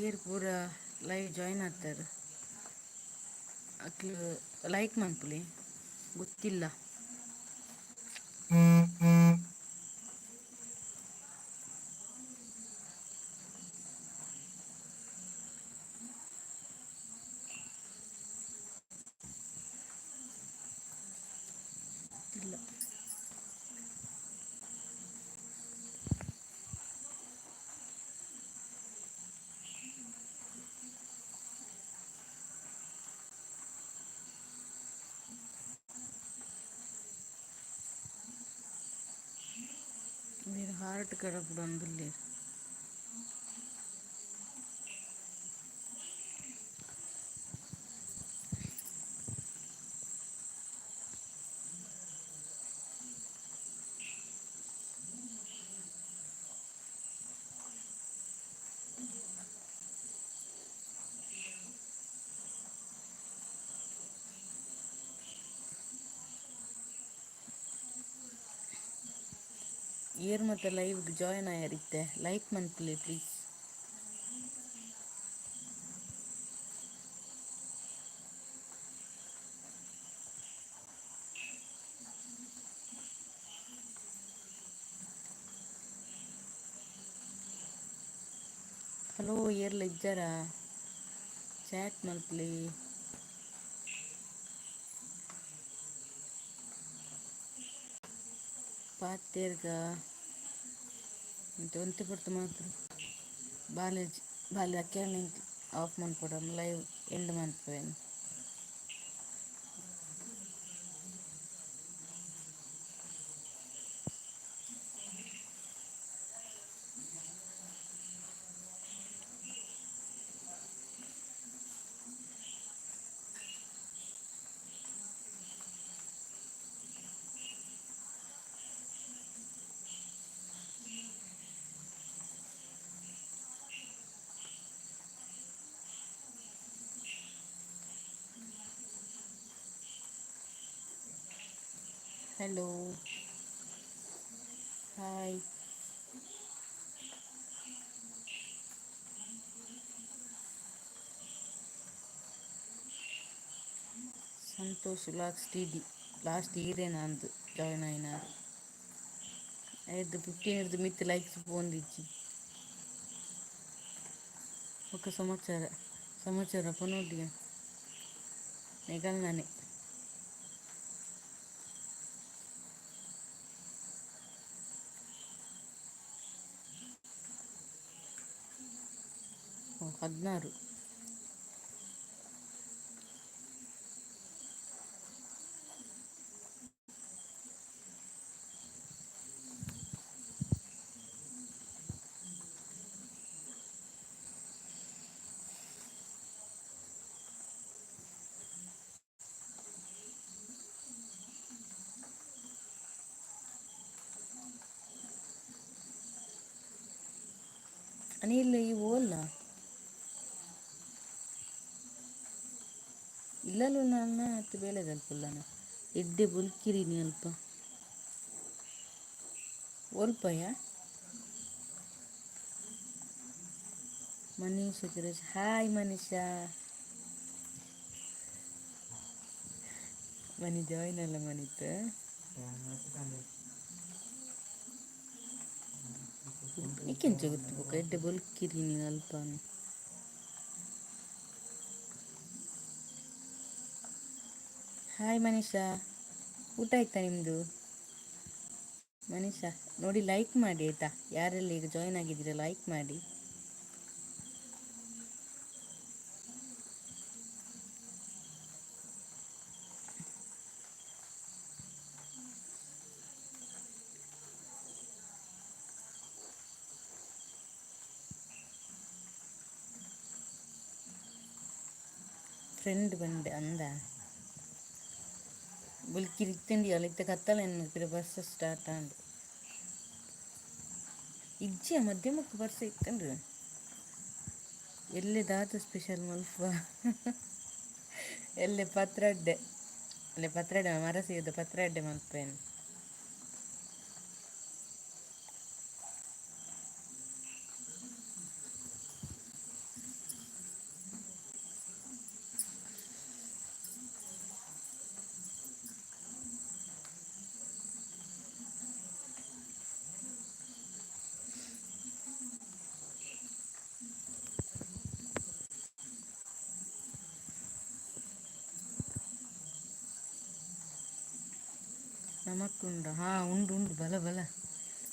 ಏರ್ ಪೂರ ಲೈವ್ ಜಾಯಿನ್ ಆಗ್ತಾರೆ ಅಕ್ಲು ಲೈಕ್ ಮನ್ಪುಲೆ ಗೊತ್ತಿಲ್ಲ. ಗೊತ್ತಿಲ್ಲ. ಬೇರೆ ಹಾರ್ಟ್ ಕಡಪುಡೊಂದುಲ್ಲೆರ್. ಏರ್ ಮಾತ ಲೈವ್ ಜಾಯಿನ್ ಆಯರಿತ್ತೆ ಲೈಕ್ ಮನ್ಪುಲೆ ಪ್ಲೀಸ್. ಹಲೋ ಏರ್ಲ ಇಜ್ಜಾರಾ? ಚಾಟ್ ಮನ್ಪುಲೆ. ಪಾತೆರ್ಗ ಒಂತೆ ಒಂತೆ ಪೊರ್ತು ಮಾತ್ರ ಬಾಲೆ ಬಾಲೆ ಅಕ್ಕೆರ್ನ ಆಫ್ ಮನ್ಪೊಡು ಲೈವ್ ಎಂಡ್ ಮನ್ಪುವೆನ್. Hello, hi. Santosh vlogs T D last ಈರೇನ ಅಂದ್ ಜಾಯಿನ್ ಆಯಿನಾರ್. ಐದು 15 ಹಿಡ್ದು ಮಿತ್ ಲೈಕ್ಸ್ ಪೋಂದಿಜ್ಜಿ. ಬೊಕ್ಕ ಸಮಾಚಾರ ಸಮಾಚಾರ ಪನೊಲಿಯ ನಿಗಲ್ನನೆ. 16. ಅನಿಲ್ ಈ ಓಲ್ಲ ಇಲ್ಲಲೂ ನನ್ನ ಅತ್ತು ಬೇಲೆದಲ್ಪುಲ್ಲನ ಎಡ್ಡೆ ಬುಲ್ಕಿರಿನಿ ಅಲ್ಪ ಒಲ್ಪಯ. ಮನೀಷ ಗಿರೀಶ್, ಹಾಯ್ ಮನೀಷಾ. ಮನಿ ಜಾಯಿನ್ ಅಲ್ಲ ಮನಿತ್. ನಿಕ್ಕೆಂಚ ಗೊತ್ತು ಬೊಕ ಎಡ್ಡೆ ಬೊಲ್ಕಿರಿನಿ ಅಲ್ಪ. ಹಾಯ್ ಮನೀಷಾ, ಊಟ ಆಯ್ತಾ ನಿಮ್ಮದು? ಮನೀಷಾ ನೋಡಿ ಲೈಕ್ ಮಾಡಿ ಆಯಿತಾ? ಯಾರೆಲ್ಲ ಈಗ ಜಾಯಿನ್ ಆಗಿದ್ದೀರಾ ಲೈಕ್ ಮಾಡಿ. ಫ್ರೆಂಡ್ ಬಂಡೆ ಅಂದ ಬುಲ್ಕಿರಿ ಇತ್ತಂಡಿ ಅಲ್ಲ ಇತ್ತ ಕತ್ತಲೆ ಪಿರ ಬರ್ಸ ಸ್ಟಾರ್ಟ್ ಆಂಡ್. ಇಜ್ಜಿಯ ಮಧ್ಯಮಕ್ಕೆ ಬರ್ಸ ಇತ್ತಂಡ್ರಿ. ಎಲ್ಲೆ ದಾದ ಸ್ಪೆಷಲ್ ಮಲ್ಪ? ಎಲ್ಲೆ ಪತ್ರಡ್ಡೆ, ಅಲ್ಲೇ ಪತ್ರಡ್ಡೆ ಮರ ಸಿಗದ ಪತ್ರಡ್ಡೆ ಮಲ್ಪೇನು. ನಮಕ್ಕುಂಡು. ಹಾಂ, ಉಂಡು ಉಂಡು, ಬಲ ಬಲ.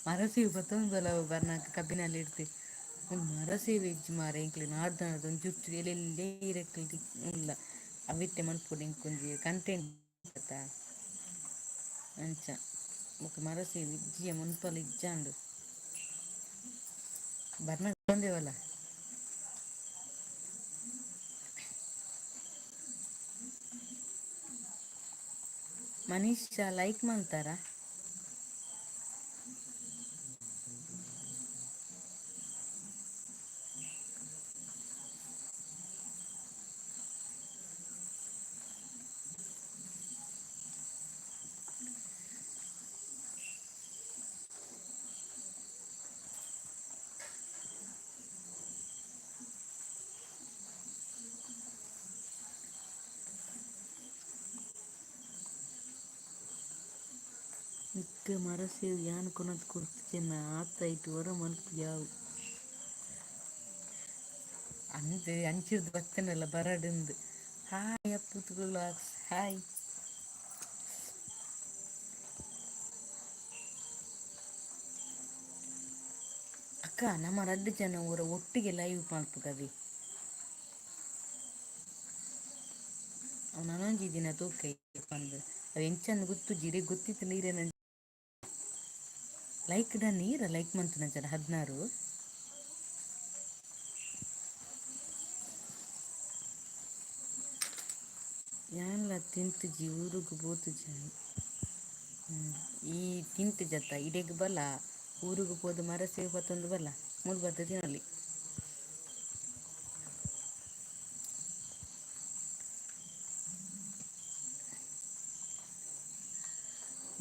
ಮರಸೇವು ಬತ್ತೊಂದು ಬಲ ಬರ್ನಾಕ ಕಬ್ಬಿನಲ್ಲಿ ಇಡ್ತಿ. ಉಂದು ಮರಸೇವು ಇಜ್ಜಿ ಮಾರೆ. ಎಂಕ್ಲೆ ನಾಡ್ದು ನಾಡ್ದು ಒಂಜಿ ಚುಚ್ಚು ಎಲ್ಲೆಲ್ಲೇ ಇರೆಕ್ಲ್ ಉಲ್ಲ. ಅವಿತ್ತೆ ಮನ್ಪೊಡು ಎಂಕೊಂಜಿ ಕಂಟೆಂಟ್ ಅತ್ತ ಅಂಚ. ಬೊಕ ಮರಸೇವು ಇಜ್ಜಿಯ ಮುನ್ಪಲ ಇಜ್ಜಾಂಡ್. ಬರ್ನಾಗ ಬಂದೇವಲ್ಲ. ಮನೀಷಾ ಲೈಕ್ ಮಂತಾರ? ನಿಕ್ಕ್ ಮರಸೇವು ಯಾನ್ ಕೊನೊದು ಕೊರ್ತಿಜೆನ ಆತ್ ಐಟ್ ಒರ ಮನ್ಪು ಯಾವು. ಅಂದ್ ಅಂಚಿರ್ದ್ ಬತ್ತನಲ್ಲ ಬರಡುಂದು. ಹಾಯ್ ಅಪ್ಪು ತುಳುಲಾಕ್ಸ್, ಹಾಯ್. ಅಕ್ಕ, ನಮ್ಮ ರಡ್ಡು ಜನ ಊರ ಒಟ್ಟಿಗೆ ಲೈವ್ ಮಲ್ಪುಗವಿ. ಅವು ನನೊಂಜಿ ದಿನ ತೂಕ ಪಂದ್. ಅವು ಎಂಚಂದ್ ಗೊತ್ತುಜ್ಜಿ ಇರೆಗ್. ಗೊತ್ತಿತ್ತು ನೀರೇನ ಲೈಕ್ ಡನ್. ಈರ ಲೈಕ್ ಮಂತುನ ಜನ 16. ಯಾನ್ಲ ತಿಂತುಜಿ, ಊರುಗು ಪೋತುಜಿ. ಈ ತಿಂತು ಜತ್ತ ಇಡೆಗ್ ಬಲ, ಊರುಗು ಪೋದು ಮರ ಸೇವು ಪತ್ತೊಂದು ಬಲ, ಮೂಲು ಬತ್ತ ತಿನೊಲಿ.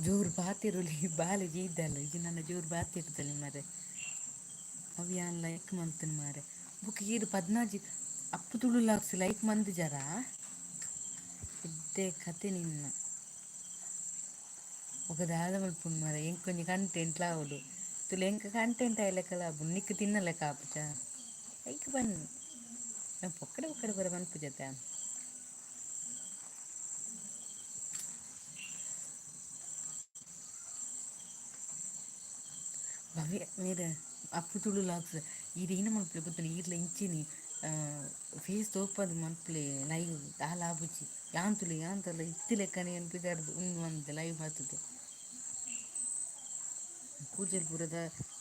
ಜೋರು ಬಾತಿರುಲಿ ಬಾಲೆ ಜೀದಲ್ಲ ಇಜಿ ನನ್ನ. ಜೋರು ಬಾತಿರ್ತಲೆ ಮಾರೆ. ಅವು ಯಾನ್ ಲೈಕ್ ಮಂತನ್ ಮಾರೆ. ಬೊಕ ಈರ್ ಪದ್ನಾಜಿ ಅಪ್ಪು ತುಳು ಲಾಕ್ಸ್ ಲೈಕ್ ಮಂದು ಜರ. ಎಡ್ಡೆ ಕತೆ ನಿನ್ನ. ಬೊಕ ದಾದ ಮಲ್ಪುಂಡು ಮಾರೆ? ಎಂಕ್ ಒಂಜಿ ಕಂಟೆಂಟ್ ಆವೊಡು ತುಲೆ. ಎಂಕ್ ಕಂಟೆಂಟ್ ಆಯ್ಲೆಕ್ಕಲ ಆಪುಂಡು, ನಿಕ್ಕ್ ತಿನ್ನ ಲೆಕ್ಕ ಆಪುಜ. ಐಕ್ ಬನ್ನಿ, ಪೊಕ್ಕಡೆ ಪೊಕ್ಕಡೆ ಪೂರ ಮನ್ಪುಜತ. ಭವ್ಯ ಮೇರ್ ಅಪ್ಪು ತುಳು ಲಾಕ್ಸ್, ಈರ್ ಏನ ಮಲ್ಪುಲೆ ಗೊತ್ತುಂಡ? ಈರ್ಲ ಇಂಚೆನೆ ಫೇಸ್ ತೋಪದು ಮಲ್ಪುಲೆ ಲೈವ್. ದಾಲ ಆಪುಜಿ. ಯಾನ್ ತೂಲೆ, ಯಾನ್ ತೂಲೆ ಇತ್ತಿ ಲೆಕ್ಕನೆ ಯಾನ್ ಪಿದಾಡ್ದು ಉಂದು ಮಂತೆ ಲೈವ್ ಬತ್ತುದೆ. ಕೂಜಲ್ ಪೂರದ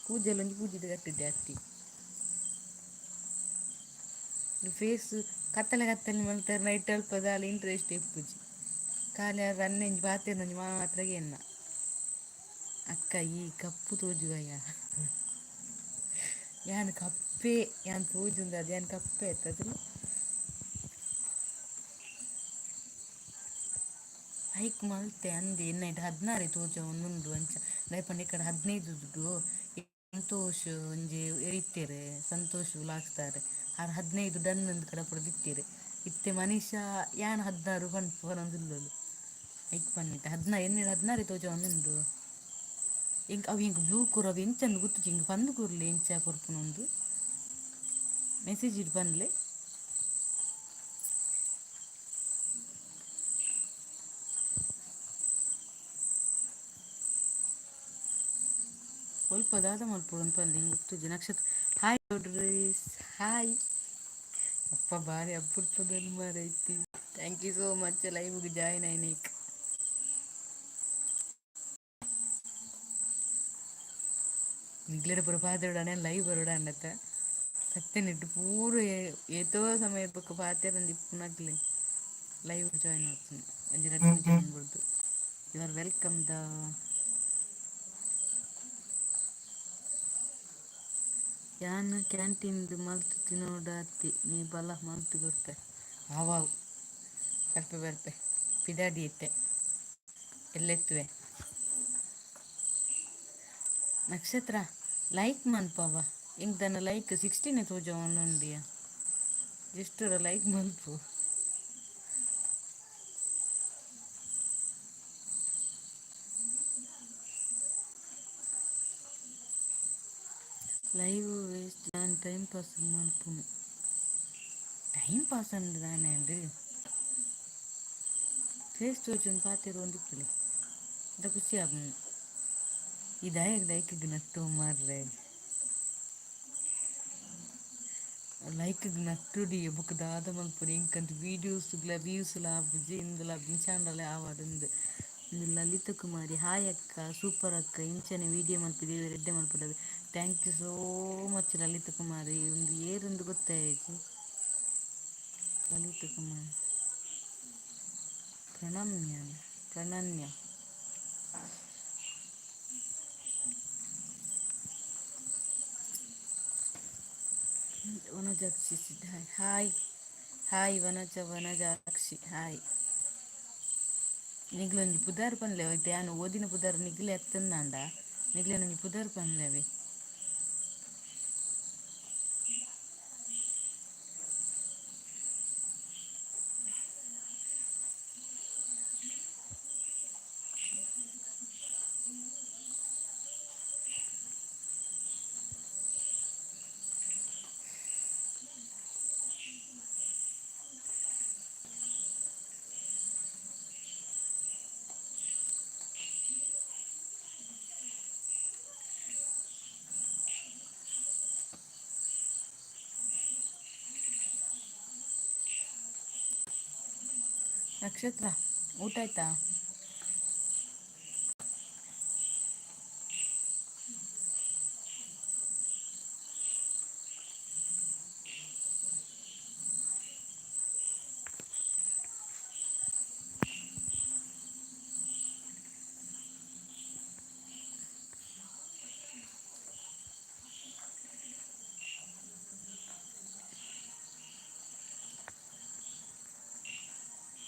ಕೂಜಲ್ ಒಂಜಿ ಪೂಜಿದ್ ಕಟ್ಟಿದ್ದೆ ಅತ್ತಿ. ಫೇಸ್ ಕತ್ತಲೆ ಕತ್ತಲೆ ಮಲ್ತಾರೆ ನೈಟ್ ಅಲ್ಪ ದಾಲ ಇಂಟ್ರೆಸ್ಟ್ ಇಪ್ಪುಜಿ. ಖಾಲಿ ರನ್ನೆಂಜಿ ಒಂಜಿ ಪಾತೆರ್ನ ಒಂಜಿ ಮಾತ್ರ ಎನ್ನ. ಅಕ್ಕ, ಈ ಕಪ್ಪು ತೋಜುವಯ್ಯ. ಯಾನ್ ಕಪ್ಪೆ, ಯಾನ್ ತೋಜುಂದು ಅದು. ಯಾನ್ ಕಪ್ಪೆ ಆಯ್ತು. ಲೈಕ್ ಮಲ್ತೆ ಅಂದೆ. ಎನ್ನೈಟ್ 16 ತೋಜವೊಂದುಂಡು ಅಂಚ. ದಾಯೆ ಪಂಡ ಈ ಕಡೆ 15 ದುಡ್ಡು. ಸಂತೋಷ್ ಒಂಜಿ ಇತ್ತೆರ್, ಸಂತೋಷ್ ವ್ಲಾಗ್ಸ್ದಾರ್. ಆರ್ 15 ಡನ್ ಅಂದ್ ಕಡಪುಡ್ದಿತ್ತೆರ್. ಇತ್ತೆ ಮನೀಷಾ ಯಾನ್ 16 ಪನ್ಪು ಪನೊಂದುಲ್ಲೊಲು. ಐಕ್ ಪನ್ನಿತ್ತೆ 16. ಎನ್ನೆಡ್ 16 ತೋಜವೊಂದುಂಡು ಎಂಕ್. ಅವು ಎಂಕ್ ಬ್ಲೂ ಕೊರು. ಅವು ಎಂಚಂದ್ ಗೊತ್ತುಜಿ ಎಂಕ್. ಪಂದ್ ಕೊರ್ಲೆ ಎಂಚ ಕೊರ್ಪುನಂದು. ಮೆಸೇಜ್ ಇಡ್ ಪನ್ಲೆ. ಒಲ್ಪ ದಾದ ಮಲ್ಪೊಡು ಪನ್ಲೆ, ಎಂಕ್ ಗೊತ್ತುಜಿ. ನಕ್ಷತ್ರ ಹಾಯ್ ಡ್ರೆಸ್ ಹಾಯ್. ಅಪ್ಪ ಬಾರಿ ಅಪರೂಪದಲ್ಲಿ ಮಾರೈತಿ. Thank you so much ಲೈವ್ಗೆ join ಆಯ್ನೇಕ್. ನಿಗ್ಲೆಡ ಪೂರ ಪಾತೆರೊಡಾನೆ ಲೈವ್ ಬರೋಡ ಅಂಡತ್ತ. ಸತ್ಯ ನೆಟ್ಟು ಪೂರ ಏತೋ ಸಮಯ ಬೊಕ್ಕ ಪಾತೆರಂದು ಇಪ್ಪುನಕ್ಲೆ ಲೈವ್ ಜಾಯಿನ್ ಆಗ್ತದೆ. ಒಂಜಿ ರಡ್ಡ್ ನಿಮಿಷ ಬುಡ್ದು. You are welcome the. ಯಾನ್ ಕ್ಯಾಂಟೀನ್ಡ್ ಮಲ್ತ್ ತಿನೊಡಾತೆ, ನೀ ಬಲ ಮಲ್ತ್ ಕೊರ್ಪೆ. ಆವಾವ್, ಬರ್ಪೆ ಬರ್ಪೆ. ಪಿದಾಡಿ ಇತ್ತೆ ಎಲ್ಲೆತ್ತುವೆ. ನಕ್ಷತ್ರ ಲೈಕ್ ಮನ್ಪವ. ಎಂಕ್ ದಾನ ಲೈಕ್ 16 ತೋಜವೊಂದುಂಡಿಯ. ಜಸ್ಟ್ ಲೈಕ್ ಮನ್ಪು. ಲೈವ್ ವೇಸ್ಟ್, ಯಾನ್ ಟೈಮ್ ಪಾಸ್ ಮನ್ಪುನು. ಟೈಮ್ ಪಾಸ್ ಅಂದ್ ದಾನೆ ಅಂದ್? ಫೇಸ್ ತೋಜೊಂದು ಪಾತೆರೊಂದಿಪ್ಪುಲೆ. ಅಂತ ಖುಷಿ ಆಪುಂಡು. ಈ ದಾಯೆಗ್ ಲೈಕ್ಗ್ ನಟ್ಟು ಮಾರ್ರೆ, ಲೈಕ್ಗ್ ನಟ್ಟುಡಿ ಬೊಕ ದಾದ ಮಲ್ಪೊಲಿ ಎಂಕಂತ ವೀಡಿಯೋಸ್ಗ್ಲ ವ್ಯೂಸ್ಲ ಆಪುಜಿ ಇಂದುಲ ಇಂಚಾಂಡಲ ಆವಡ್ ಇಂದ್. ಉಂದು ಲಲಿತ ಕುಮಾರಿ ಹಾಯ್ ಅಕ್ಕ ಸೂಪರ್ ಅಕ್ಕ ಇಂಚನೆ ವೀಡಿಯೋ ಮಲ್ಪಿ ದೇವೆರ್ ಎಡ್ಡೆ ಮಲ್ಪಡ್. Thank you so much Lalitha Kumari. ಉಂದು ಏರುಂದು ಗೊತ್ತಾಯಿಜಿ. ಲಲಿತ ಕುಮಾರಿ Pranamya ಪ್ರಣನ್ಯ. Vanajakshi hi hi hi Vanaja Vanajakshi hi. ನಿಗ್ಲೊಂಜಿ ಪುದರ್ ಪನ್ಲೆ, ಇತ್ತೆ ಯಾನ್ ಓದಿನ ಪುದರ್ ನಿಗ್ಲೆ ಅತ್ತಂದಾಂಡ ನಿಗ್ಲೆನೊಂಜಿ ಪುದರ್ ಪನ್ಲೆವೆ. ನಕ್ಷತ್ರ ಊಟ ಆಯ್ತಾ?